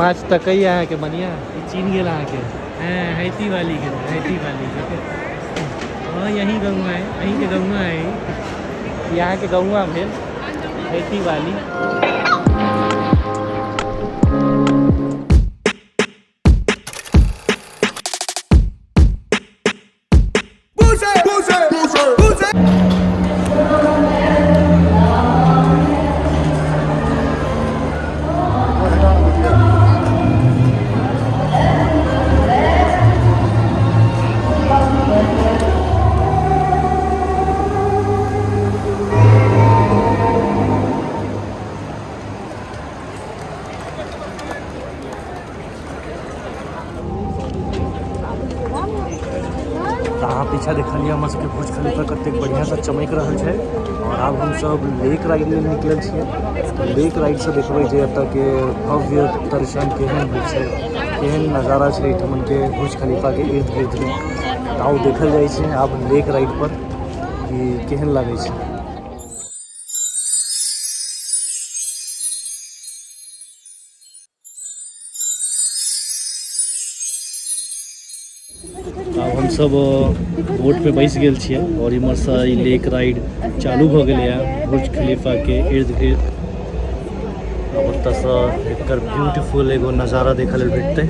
माछ तकैया अहाँके बढ़िया, ई चिन्ह गेल अहाँके। हैं हैती वाली के, हैती वाली के। हाँ यही गौवा है, अहीं के गौवा है। ई अहाँके गौवा भेल हैती वाली। तऽ अहाँ पीछा देखलियै हमर सबके बुर्ज खलीफा कतेक बढ़िआँसँ चमकि रहल छै। आओर आब हमसब लेक राइड लेल निकलल छियै। लेक राइडसँ देखबै जे एतऽके भव्य दर्शन केहन होइ छै, केहन नजारा छै एहिठमनके बुर्ज खलीफाके इर्द गिर्दमे। तऽ आउ देखल जाइ छै आब लेक राइड पर कि केहन लागै छै। आब हमसब बोट पे बैस गेल छियै और इम्हरसँ ई लेक राइड चालू भऽ गेलैए बुर्ज खलीफाके इर्द गिर्द। आब ओतऽसँ एकर ब्यूटीफुल एगो नजारा देखऽ लेल भेटतै।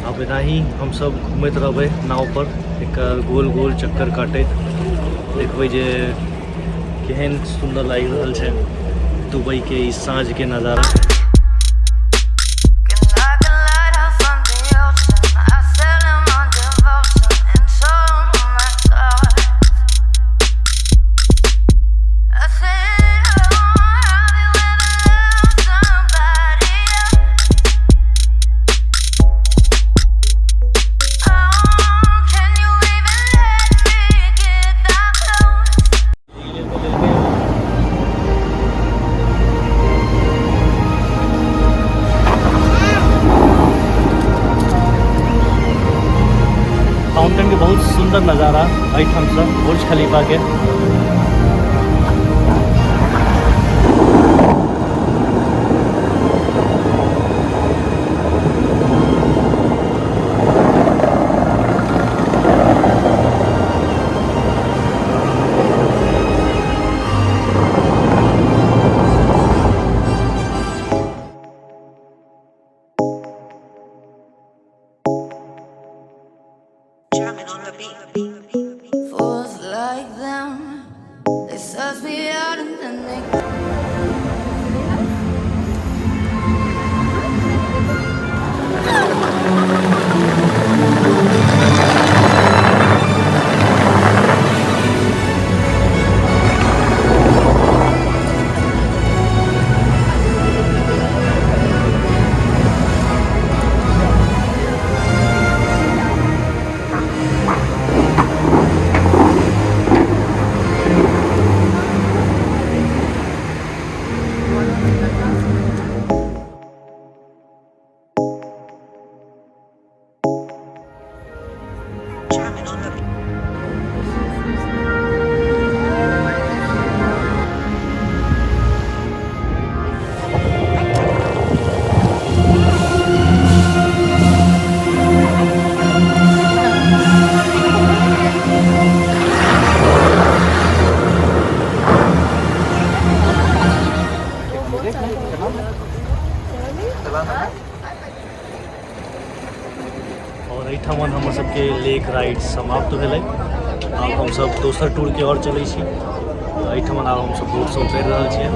आब एनाही हमसब घूमैत रहबै नाव पर, एकर गोल गोल चक्कर काटैत देखबै जे केहन सुन्दर लागि रहल छै दुबई के ई साँझ के नजारा। फाउंटेन के बहुत सुंदर नज़ारा एहिठामसँ बुर्ज खलीफा के। Fools like them, they suss me out and then they और एहिठाम हमर सबके लेक राइड समाप्त भेलै। आब हमसब दोसर टूर के ओर चलै छी। एहिठाम आब हमसब बोटसँ उतरि रहल छियै।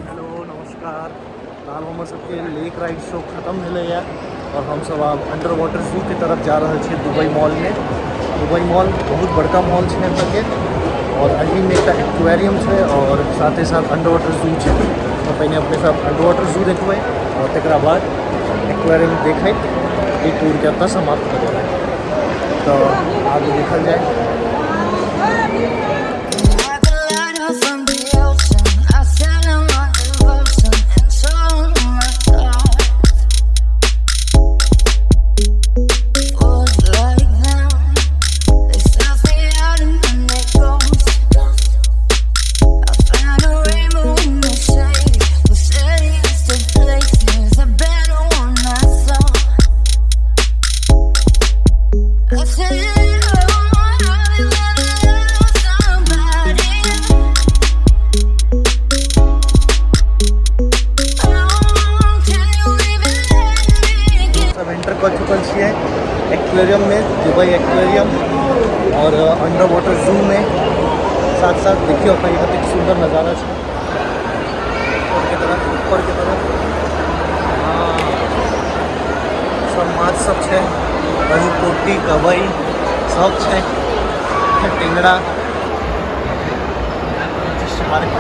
हेलो नमस्कार। आब हमर सबके लेक राइड शो खत्म भेलैए आओर हमसब आब अंडर वाटर जू के तरफ जा रहल छियै दुबई मॉलमे। दुबई मॉल बहुत बड़का मॉल छै एतऽके आओर एहिमे एकटा एक्वेरियम छै आओर साथे साथ अंडर वाटर जू छै। तऽ पहिने अपने सब अंडर वाटर जू देखबै आओर तकरा बाद एक्वेरियम देखैत ई टूरके एतऽ समाप्त करबै। तऽ आगू देखल जाय। Like a lighthouse from the ocean, I sell 'em my devotion and show 'em my thoughts. Fools like them, they suss me out and then they ghost. I found a rainbow in the shade. The shadiest of places, a better one I saw. I said, oh, I'll be when I love somebody. Oh, can you even let me get सब enter कऽ चुकल छियै एक्वेरियममे, Dubai aquarium आओर under water जू में। साथ साथ देखियौ एखन कतेक सुन्दर नजारा छै। ऊपर के तरफ, ऊपर के तरफ, हाँ, सब माछ सब छै, रहु, पोठी, कबई सब छै, टेंगरा, शार्क।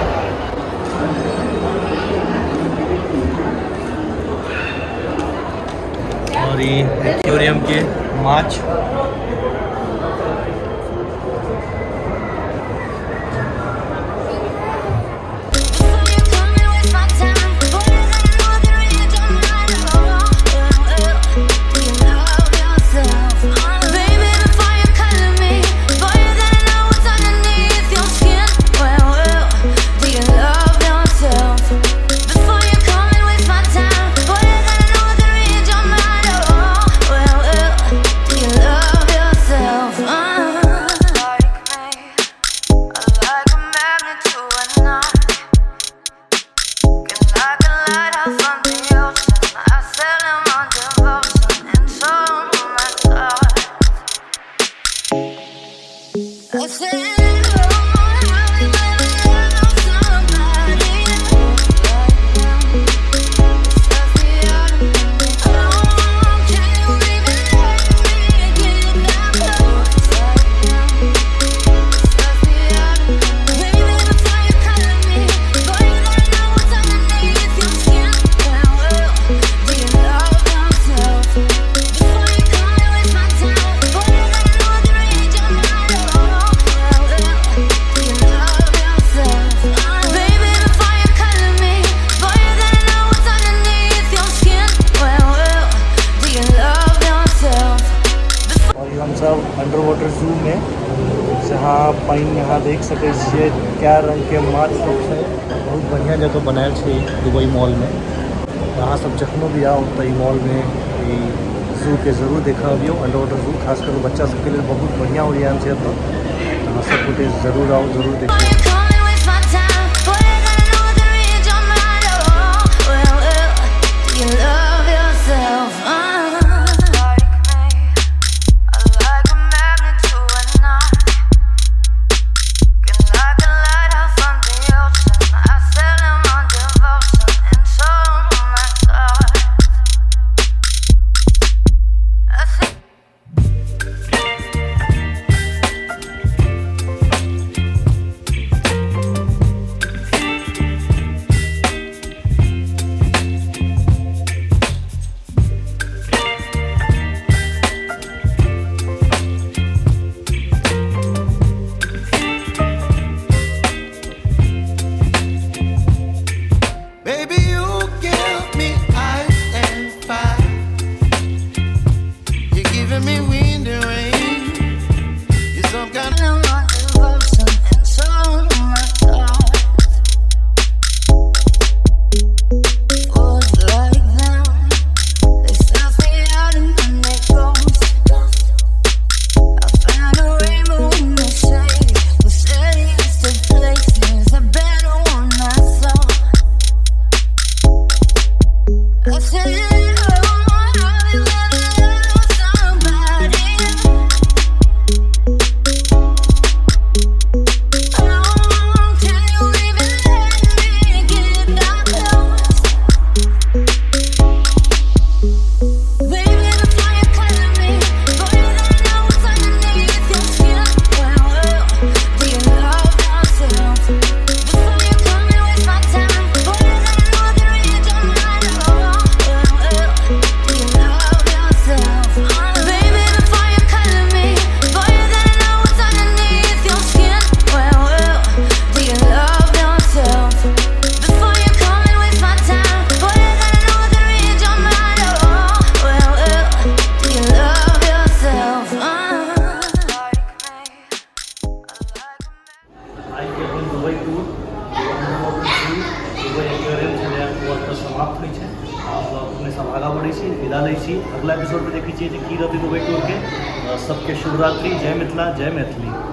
और ये एक्वेरियम के माछ। Before you come and waste my time, boy, I know the read your mind. Oh, well, well, do you love yourself? Oh, baby, before you color me, boy, you gotta know what's underneath your skin. Well, well, do you love yourself? Before you come and waste my time, boy, you gotta know the read your mind. Oh, well, well, do you love yourself? Like me, like a magnet to a knot. Like a lighthouse from the ocean, I sell 'em my devotion and show 'em my thoughts. I said, oh, I'll be when I love somebody. Like them, suss me out and then they oh, can you even let me get that close? Like them, suss me out and then they baby, before you color me, boy, you gotta know what's underneath your skin. Well, well, do you love yourself? Before you come and waste my time, boy, you gotta know the read your mind. Oh, well, well, do you love yourself? Oh, baby, before you color me, boy, you gotta know what's underneath your skin. Well, well, do you love yourself? और ई हमसब under water जू में, जहाँ पानि अहाँ देख सकै छियै, कए रंग के माछ सब छै। बहुत बढ़िया जगह बनायल छै ई दुबई मॉल में। अहाँ सब जखनो भी आउ तऽ ई मॉल में ई जू के जरूर देखऽ अबियौ, अंडर वाटर जू। खास कर बच्चा सबके लेल बहुत बढ़िया ओरियान छै एतऽ। अहाँ सब गोटे जरूर आउ, जरूर देखियौ। Before you come and waste my time, boy, you gotta know the read your mind. Oh, well, well, do you love yourself? Like me, I like a magnet to a knot. Like a lighthouse from the ocean, I sell 'em my devotion and show 'em my thoughts. I said. करै छी, विदा लै छी। अगला एपिसोडमे देखै छियै जे की रहतै दुबई टूरके। सबके शुभरात्रि, जय मिथिला, जय मैथिली।